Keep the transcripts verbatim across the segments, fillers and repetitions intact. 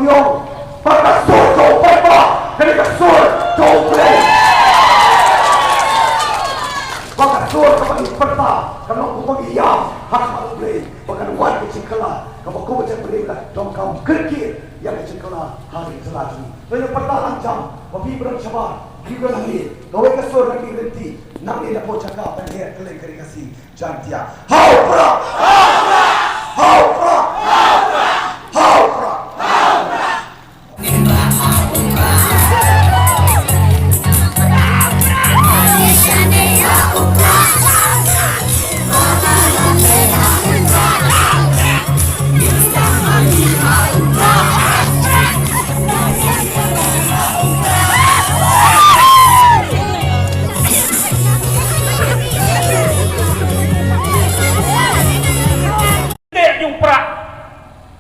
Ba ka sur jong u paidbah ka dei ka sur jong U Blei. Ba ka sur kaba ngi pyrta ka long kaba ngi ïam ha khmat U Blei, ba kan wan ka jingkylla kaba kum ka jingpynim ka donkam kyrkieh ïa ka jingkylla ha ka jylla jong ngi. Ngi pyrta lang jam ba phi ba don shabar, phi ba don hangne, kawei ka sur ngi lynti nangne na pdeng jaka ban her kylleng ka ri Khasi. Jaiñtia. Ha u Prah! Ha u Prah! Ha u Prah! Te ju pra.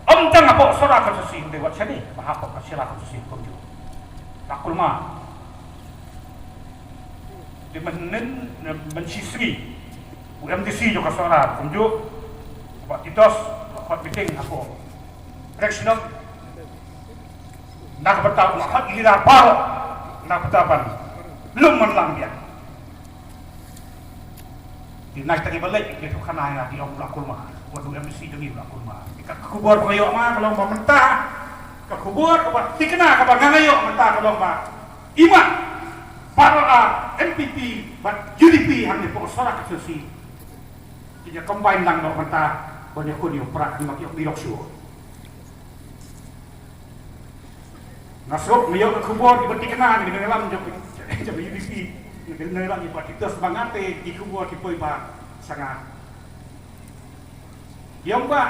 Ym tang hapoh Sohra constituency, hynrei wat shane, ba hapoh ka Sohra constituency kumjuh. Ka kulmar. Te mynnin, mynshisngi u M D C jong ka Sohra kumjuh, u Bah Titos, u la khot meeting hapoh Rex Shnong. Na ka bynta u la khot ïa ki leader baroh, na ka bynta ban lum man lang biang. Te na kita ki ba leit, ki tu khana ïa ki ong u la kulmar, wat u M D C jong ngi u la kulmar. Ka khubor ba nga ïoh ma ka long ba mynta, ka khubor kaba thikna kaba nga ïoh mynta ka long ba i mat baroh ar N P P bad U D P hangne hapoh Sohra constituency kin ïa combine lang noh mynta ban ïakhun ïa u Prah, hangne ma ki ong Bilok Shuh. Nga sngewthuh, nga ïoh ka khubor kiba thikna na ki nongïalam jong, jong U D P, na ki nongïalam jong Bah Titos, ba nga te ki khubor ki poi ba sha nga. Ki ong ba,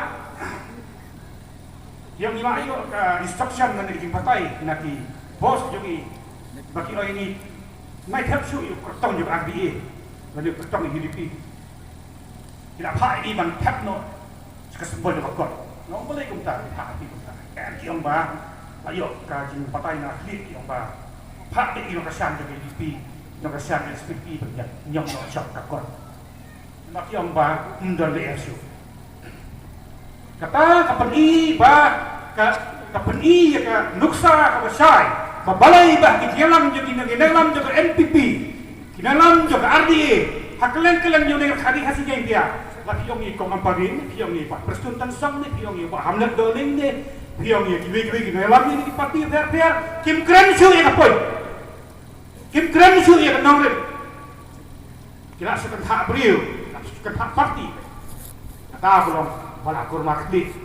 ki ong ngi la ïoh ka instruction na ki jingbatai na ki boss jong ngi, ba ki ong ïa ngi, nai thep shuh ïa u kyrtong jong ka R D A lane u kyrtong U D P. Ki la phah ïa ngi ban thep noh sha ka symbol jong ka kot. Nga ong balei kumta, ki phah ïa ngi kumta. Em, ki ong ba la ïoh ka jingbatai na khlieh, ki ong ba phah beit ïa ngi na ka shan jong ka U D P, na ka shan S P P, ban ïa ñiom noh sha ka kot. Namar ki ong ba ym don leh shuh. Kata ka pyni ba, ka, ka pyni ïa ka nuksa kaba shai ba balei ba ki jingïalam jong ki nongïalam jong ka N P P, ki nongïalam jong ka R D A ha kylleng kylleng jong ka ri Khasi Jaiñtia, la phi ong ïa i Kong Ampareen ne, phi ong ïa i Bah Prestone Tynsong ne, phi ong ïa i Bah Hamlet Dohling ne, phi ong ïa kiwei kiwei ki nongïalam jong ki party bapher bapher, kim kren shuh ïa ka poi. Kim kren shuh ïa ka nongrim. Ki la shu kynthah briew, ki la shu kynthah party. Kata ka long ba la kulmar khlieh.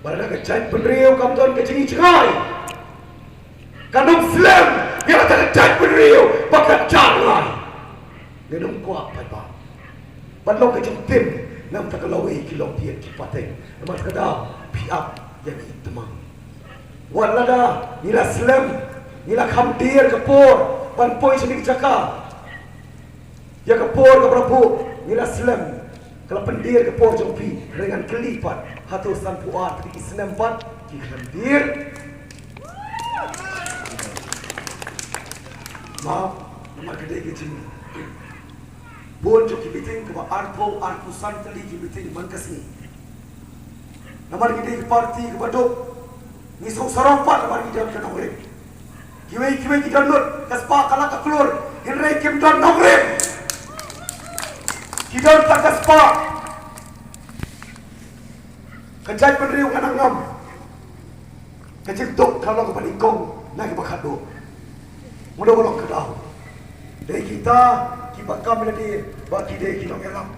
Ba la ka jaitbynriew kam don ka jingjngai. Kan ym slem ïa kata ka jaitbynriew ba kan jar lai. Ngin ym kwah paidbah. Ban long ka jingtim, namar kata ka lawei ki long bieit ki pateng. Namar kata ka daw phi ap ïa ngi tymmen. Wat lada ngi la slem, ngi la kham dier ka por ban poi sha kane ka jaka. Ïa ka por kaba la buh ngi la slem, ka la pyndier ka por jong phi, hynrei ngan kylli pat, hato sanphew ar tylli ki snem pat ki khlem dier? Map, namar ka dei ka jing Bun jong ki meeting kaba arphew, arphew san tylli ki meeting man ka sngi. Namar ngi dei ki party kaba duk, ngi sngewsarong pat namar ngi don ka nongrim. Kiwei kiwei ki don lut, ka spah ka la ka klur, hynrei kim don nongrim. Ki don tang ka spah. Ka jaitbynriew ka nang ngam. Ka jingduk ka long kaba nyngkong na kiba khatduh. Mano ba long ka daw? Dei kita kiba kam lade ba ki dei ki nongïalam.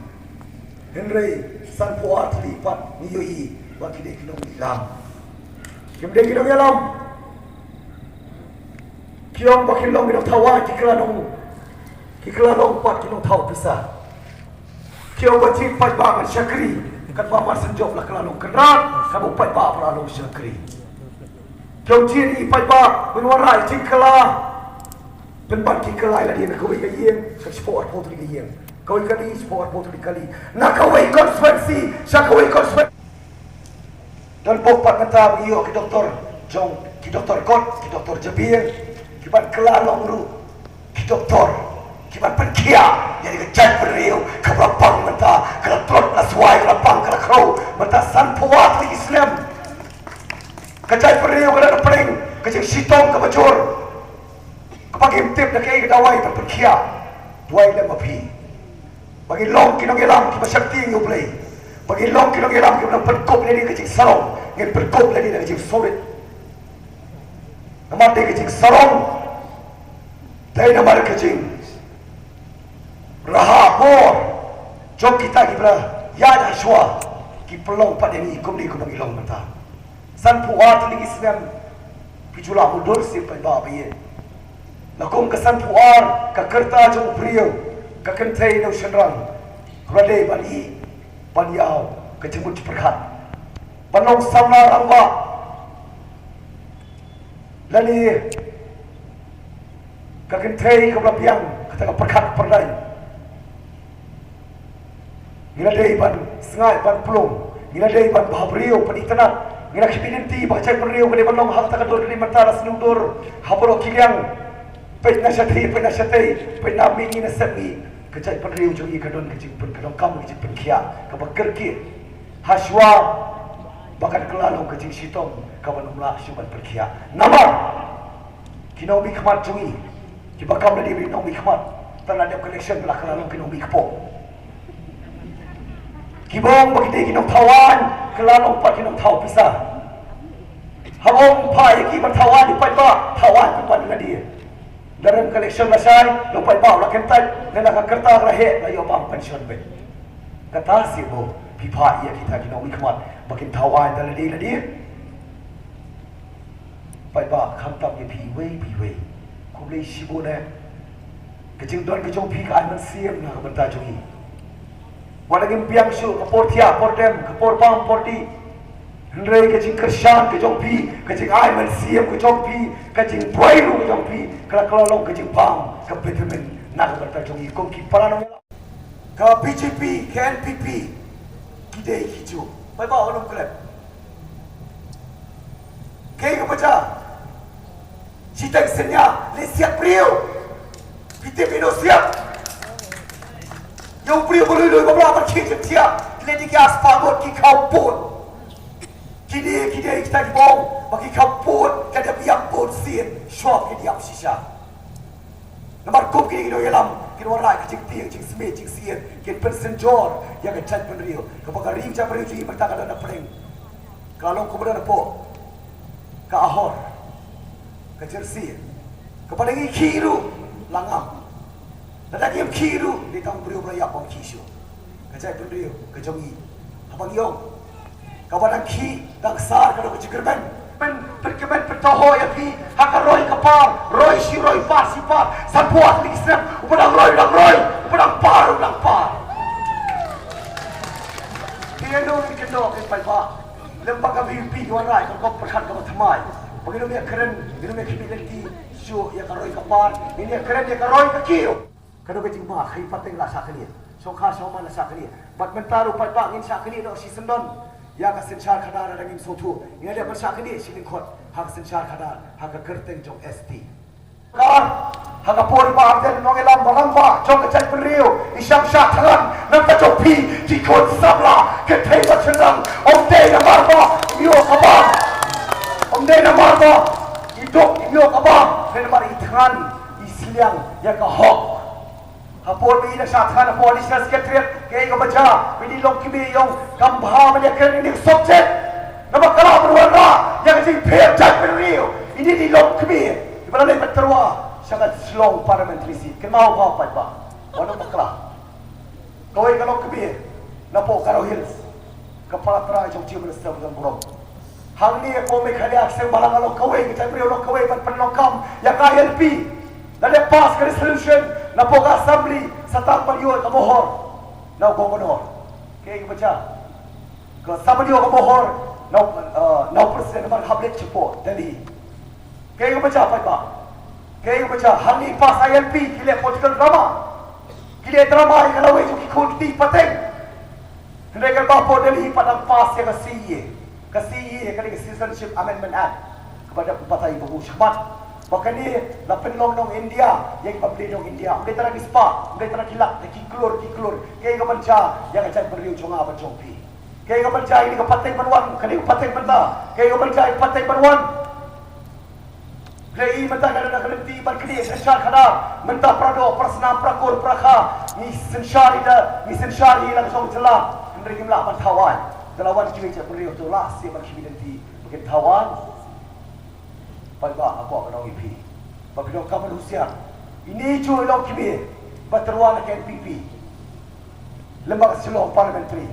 Hynrei sanphew ar tylli pat ngi ïohi ba ki dei ki nongïalam. Kim dei ki nongïalam. Ki ong ba ki long ki nongthaw wai, ki kylla nong, ki kylla long pat ki nongthaw pisa. Ki ong ba jied paidbah ngan shakri, katba mar shen jop la kylla long kynrad, katba u paidbah pat la long shakri. Ki ong jied ïa i paidbah, ban wanrah ïa i jingkylla. Pynban ki kylla ïa lade na kawei ka ïing sha shiphew arphew tylli ka ïing, kawei kali shiphew arphew tylli kali, na kawei constituency sha kawei constituency. Don bok pat mynta ba ïoh ki doktor jong, ki doktor kot, ki doktor jabieng, ki ban kylla long ruh ki doktor, ki ban pynkhiah ïa ka jaitbynriew kaba la pang mynta, ka la tlot, ka la swai, ka la pang, ka la khrew mynta sanphew ar tylli ki snem. Ka jaitbynriew ka la pyrshang ka jingshitom kaba jur. Kaba ngim tip da kaei ka dawai ban pynkhiah. Duwai lem ma phi ba ngin long ki nongïalam kiba shakri ïa U Blei. Ba ngin long ki nongïalam kiba nang pynkup ïa ka jingsarong, ngin pynkup ïa ka jingsawrit. Namar dei ka jingsarong, dei namar ka jing raha bor jong kita kiba ïaid shuwa, ki pynlong pat ïa ngi kumne kumba ngi long mynta. Sanphew ar tylli ki snem, phi ju lah mutdur shisha paidbah ba ïeit. La kum ka sanphew ar ka rta jong u briew, ka kynthei ne u shynrang, ka la dei ban ïoh, ban ïoh ka jingmut jingpyrkhat, ban long samla rangbah. Lane ka kynthei kaba la biang kata ka pyrkhat pyrdaiñ. Ngi la dei ban sngaid ban pulung, ngi la dei ban bhabriew, ban itynnad. Ngi la khmih lynti ba ka jaitbynriew ka dei ban long ha kata ka dur, ka dei mynta la sniew dur ha baroh ki liang. Peit na shatei, peit na shatei, peit na mihngi na sepngi. Ka jaitbynriew jong ngi ka don ka jingpyn, ka donkam ka jingpynkhiah kaba kyrkieh. Hashwa ba kan kylla long ka jingshitom kaba ym lah shuh ban pynkhiah. Namar ki nongmihkhmat jong ngi kiba kam lade ki nongmihkhmat, tang la dep ka election la kylla long ki nongmihkpoh. Kiba ong ba ki dei ki nongthaw aiñ, kylla long pat ki nongthaw pisa. Haba ong phah ïa ki ban thaw aiñ, paidbah, thaw aiñ pat lade. Lada ka election la shai, la paidbah la kyntait, lada ka rta ka la heh, la ïoh bam pension beit. Kata shisha ba phi phah ïa kita ki nongmihkhmat ba kin thaw aiñ da lade lade. Paidbah, khamtam ïa phi iwei pa iwei. Khublei shibun eh. Ka jingdon ka jong phi ka ai mynsiem na ka bynta jong ngi. Wat la ngim biang shuh ka por thiah por dem, ka por bam por dih, hynrei ka jingkyrshan ka jong phi, ka jingai mynsiem ka jong phi, ka jingduwai ruh ka jong phi, ka la kylla long ka jingbam, ka vitamin na ka bynta jong ngi kum ki para nongïalam. Ka B J P, ka N P P, ki dei ki ju. Paidbah, wat nym klet. Kaei kaba jia? Shiteng synñia, leh siat briew. Phi tip ïa uno u siat? Ïa u briew ba lui lui ba blah ban khie jingthiah. Ki leh da ki aspah vote, ki khaw vote. Kine, kine kita kiba ong ba ki khaw vote, ka dei ban ïap vote shisien, shuwa ba kin ïap shisha. Namar kum kine ki nongïalam kin wanrah ka jingtieng, jingsmit, jingsyier, kin pynsynjor ïa ka jaitbynriew. Kaba ka ri jaitbynriew jong ngi mynta ka don hapdeng, ka la long kumba don hapoh ka Ahor, ka Jersey. Kaba dang ïakhih ruh la ngam. Lada ngim khih ruh, dei tang u briew ba la ïap bym khih shuh. Ka jaitbynriew ka jong ngi, haba ngi ong, kaba dang khih dang ksar ka dei ka jingkyrmen. Pyn, pynkyrmen, pyntohoi ïa phi ha ka roi ka par, roi shi roi, par shi par. Sanphew ar tylli ki snem, uba dang roi u dang roi, uba dang par u dang par. Phi ïa nang kyndoh, phi paidbah. Lem bad ka V P ki wanrah ka rukom pyrkhat kaba thymmai. Ba ngin ym ïa kren, ngin ym ïa khmih lynti shuh ïa ka roi ka par, ngin ïa kren ïa ka roi ka kiew. Ka dei ka jingma, ha i pateng la shah knieh, shongkha shongman la shah knieh. Bad mynta ruh paidbah, ngin shah knieh noh shisyndon ïa ka synshar khadar, lada ngim sngewthuh. Ngin ïa dep ban shah knieh shi lyngkhot ha ka synshar khadar, ha ka kyrteng jong S T. Ka, ha ka por ba ardent nongïalam ba rangbah jong ka jaitbynriew, i shang shah thngan na ka bynta jong phi, ki khun samla, kynthei bad shynrang. Ym dei namar ba im ïoh ka bam, ym dei namar ba i duk im ïoh ka bam, hynrei namar i thngan, i sliang ïa ka hok. Ha por ba i da shah thngan hapoh Additional Secretariat, kaei kaba jia? Ba i dei longkmie, i ong kam bha ban ïa kren ïa kane ka subject. Namar ka lah ban wanrah ïa ka jingpher jaitbynriew. I dei, i dei longkmie iba la leit ban tyrwa sha ka Shillong Parliamentary Seat. Kynmaw bha paidbah, wat nym bakla. Kawei ka longkmie napoh Garo Hills, ka para trai jong u Chief Minister ba don burom. Hangne hapoh Meghalaya, ka seng bhalang, ka long kawei ka jaitbynriew, long kawei ban pynlong kam ïa ka I L P. La dep pass ka resolution napoh ka Assembly, sa tang ban ïoh ka mohor na u Governor. Kaei kaba jia? Ka sa ban ïoh ka mohor na u, eh, na u President, namar hap leit shapoh Delhi. Kaei kaba jia paidbah? Kaei kaba jia? Hangne pass I L P, ki leh political drama. Ki leh drama ïa ka lawei jong ki khun kti pateng. Hynrei katba hapoh Delhi pat dang pass ïa ka C A A. Ka C A A ka dei ka Citizenship Amendment Act, kaba dap batai ba u shakhmat. Ba kane la pynlong nong India ïa kiba ym dei nong India. Ym dei tang na ki spah, ym dei tang na ki lak, na ki klur ki klur. Kaei kaban jia ïa ka jaitbynriew jong nga bad jong phi? Kaei kaba jia ïa kane ka pateng ban wan, kane ka pateng mynta. Kaei kaba jia ïa ka pateng ban wan. Kaei mynta ka dang ka lynti ban kane ka synshar khadar. Mynta para doh, para snam, para kur, para kha. Ngi synshar ïa ka, ngi synshar ïa la ka jong ka jylla. Hynrei kim lah ban thaw aiñ. Te la wan kiwei ki jaitbynriew, to la shisha ban kiwei lynti ba kin thaw aiñ. Paidbah, nga kwah ban ong ïa phi ba phi donkam ban husiar. Ine i juh i longkmie ba tyrwa na ka N P P lyngba ka Shillong Parliamentary.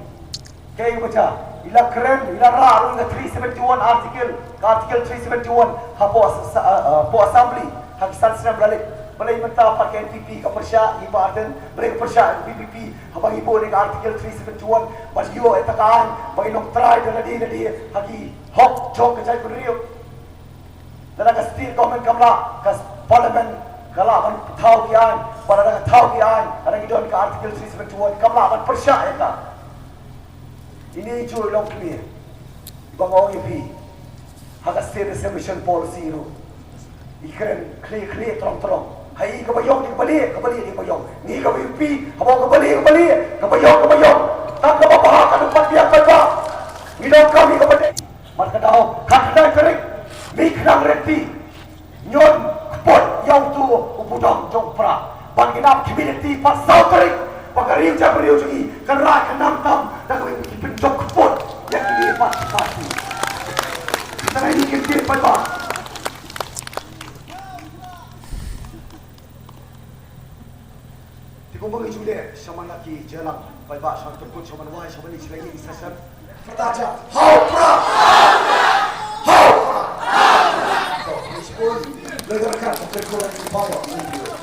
Kaei kaba jia, i la kren, i la rah ruh ïa ka three seventy-one article, ka Article three seventy-one hapoh as-, sa-, uh, uh, hapoh Assembly ha ki san snem ba la leit. Balei mynta pat ka N P P ka pyrshah, i Bah Ardent, balei ka pyrshah ka V P P haba ngi buh ïa ka Article three seventy-one ban ïoh ïa ka aiñ ba ngin long trai da lade lade ha ki hok jong ka jaitbynriew. Lada ka state government kam lah, ka parliament ka lah ban thaw ki aiñ, ba lada ka thaw ki aiñ, lada ngi don ka Article three seventy-one, kam lah ban pyrshah ïa ka. Ine i juh i longkmie ba nga ong ïa phi, ha ka State Reservation Policy ruh i kren khlieh khlieh trong trong. Ha i kaba ïong dei kaba lieh, kaba lieh dei kaba ïong. Ngi kaba ïohi, haba ong kaba lieh kaba lieh, kaba ïong kaba ïong. Tang kaba bha ka dei pat biang pat ba ngi donkam ïa kaba dei. Markata ka khyndai tarik, mih khnang rynti, ñion kput ïa uto u budong jong u Prah. Ban ïa ngi nap community pat saw tarik, ba ka riew jaitbynriew jong ngi kan rah kan nang tam da kawei ki pynjop kput ïa kine pat ki party. Kita ngi kin kit pat ba. Te kumba ngi ju leh shaman la ki jingïalang paidbah, shaman tyngkut, shaman wai, shaman ïing, shaman ïing, session. Pyrta ja, ha u Prah! Ha u Prah! To, ngi shu pun, lei da ka, ka, ka, ka, ka, ka,